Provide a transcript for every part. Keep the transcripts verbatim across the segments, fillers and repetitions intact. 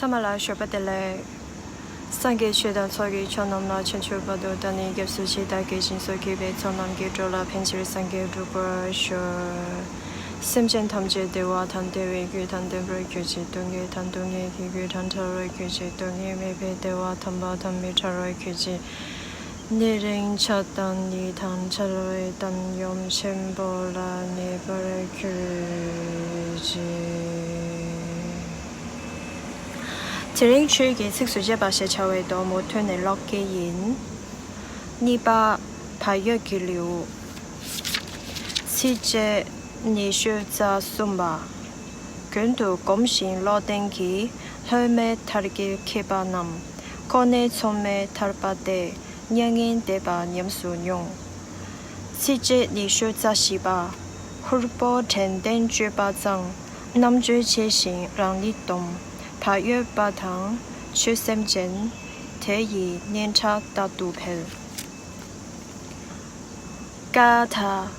ཚང་མ་ལ་ཞོགས་པ་བདེ་ལེགས། སངས་རྒྱས་ཆོས་དང་ཚོགས་ཀྱི་མཆོག་རྣམས་ལ། ཕྱིན་ཆད་བར་དུ་བདག་ནི་སྐྱབས་སུ་མཆི། བདག་གིས་སྦྱིན་སོགས་བགྱིས་པའི་ཚོགས་རྣམས་ཀྱིས། འགྲོ་ལ་ཕན་ཕྱིར་སངས་རྒྱས་འགྲུབ་པར་ཤོག། སེམས་ཅན་ཐམས་ཅད་བདེ་བ་དང་བདེ་བའི་རྒྱུ་དང་ལྡན་པར་གྱུར་ཅིག། སྡུག་བསྔལ་དང་སྡུག་བསྔལ་གྱི་རྒྱུ་དང་བྲལ་བར་གྱུར་ཅིག། སྡུག་བསྔལ་མེད་པའི་བདེ་བ་དམ་པ་དང་མི་འབྲལ་བར་གྱུར་ཅིག། ཉེ་རིང་ཆགས་སྡང་གཉིས་དང་བྲལ་བའི་བཏང་སྙོམས་ཆེན་པོ་ལ་གནས་པར་གྱུར་ཅིག། དེ་རིང་ཆོས་ཀྱི་ཚིགས་སུ་བཅད་པ་ཞེས་བྱ་བའི་མདོ་མུ་མཐུད་ནས་ཀློག་གི་ཡིན། གཉིས་པ། བག་ཡོད་ཀྱི་ལེའུ། ཚིགས་བཅད་ཉི་ཤུ་རྩ་གསུམ་པ། རྒྱུན་དུ་བསྒོམ་ཞིང་བློ་ལྡན་གྱིས། ལྷོད་མེད་མཐར་གྱིས་ཁེགས་པ་རྣམས། ཁོ་ནས་མཚུངས་མེད་ཐར་པ་སྟེ། མྱ་ངན་འདས་པ་ཉམས་སུ་མྱོང་། ཚིགས་བཅད་ཉི་ཤུ་རྩ་བཞི་པ། ཧུར་པོ་དྲན་རྟེན་སྤྱོད་པ་གཙང་། རྣམ་དཔྱོད་ཆེ་ཞིང་རང་ཉིད་སྟོང་། བག་ཡོད་པ་དང་ཆོས་སེམས་ཅན། དེ་ཡི་སྙན་གྲགས་རྟག་ཏུ་འཕེལ། ཀཱ་ཐ།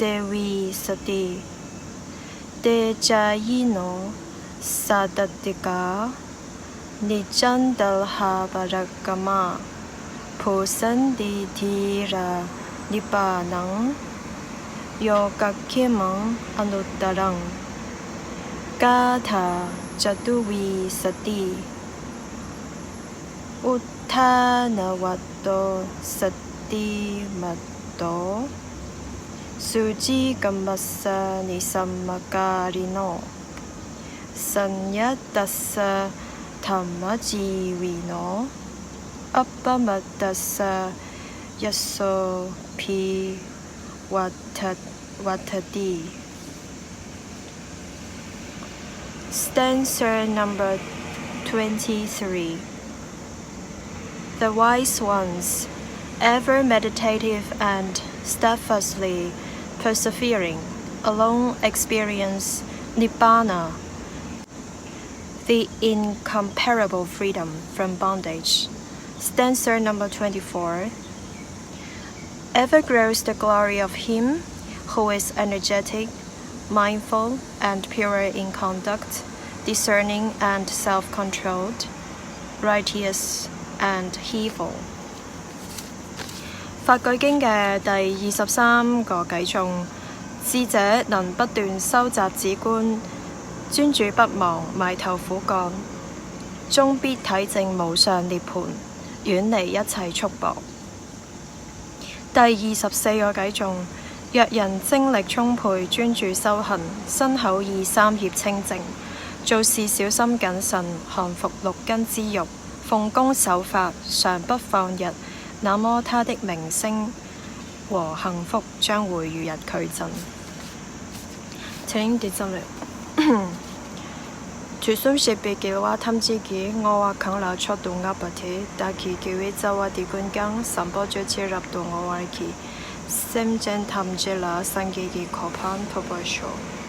དེ་བི་སཏི། ཏེ་ཙཱ་ཡི་ནོ། སཱ་ཏ་ཏི་ཀ། ནིཙྪན་དཱལ་ཧ་པ་ར་ཀ་མ། བྷུ་སན་ཏི་དྷི་ར་ནི་པཱ་ནང་། ཡོ་ག་ཁེ་མང་ཨ་ནུ་ཏ་རང་། ཀཱ་ཐ་ཙ་ཏུ་བི་སཏི། ཨུ་ཐ་ན་བ་ཏོ་སཏི་མ་ཏོ། སུ་ཙི་ཀ་མ་སི་ནི་ས་མ་ཀ་རི་ནོ། སྙ་ཏ་སི་དྷརྨ་ཅི་བི་ནོ། ཨ་པ་མ་ཏ་སི་ཡ་སོ་བྷི་བ་དྷ་བ་དྷ་ཏི། Stanza number twenty-three. The wise ones, ever meditative and steadfastly persevering, alone experience Nibbana, the incomparable freedom from bondage. Stanza number twenty-four. Ever grows the glory of him who is energetic, mindful, and pure in conduct, discerning and self-controlled, righteous and heedful. 法句經嘅第二十三個偈頌，智者能不斷收集止觀，專注不忘埋頭苦幹，終必體證無上涅槃，遠離一切束縛。第二十四個偈頌，若人精力充沛，專注修行，身口意三業清淨，做事小心謹慎，降伏六根之慾，奉公守法，常不放逸，那麼他的名聲和幸福將會與日俱增。དེ་རིང་འདི་ཙམ་རེད། དུས་གསུམ་གཤེགས་པའི་རྒྱལ་བ་ཐམས་ཅད་ཀྱིས། བསྔོ་བ་གང་ལ་མཆོག་ཏུ་བསྔགས་པ་དེས། བདག་གི་དགེ་བའི་རྩ་བ་འདི་ཀུན་ཀྱང་། བཟང་པོ་སྤྱོད་ཕྱིར་རབ་ཏུ་བསྔོ་བར་བགྱི། སེམས་ཅན་ཐམས་ཅད་ལ་སངས་རྒྱས་ཀྱི་གོ་འཕང་ཐོབ་པར་ཤོག།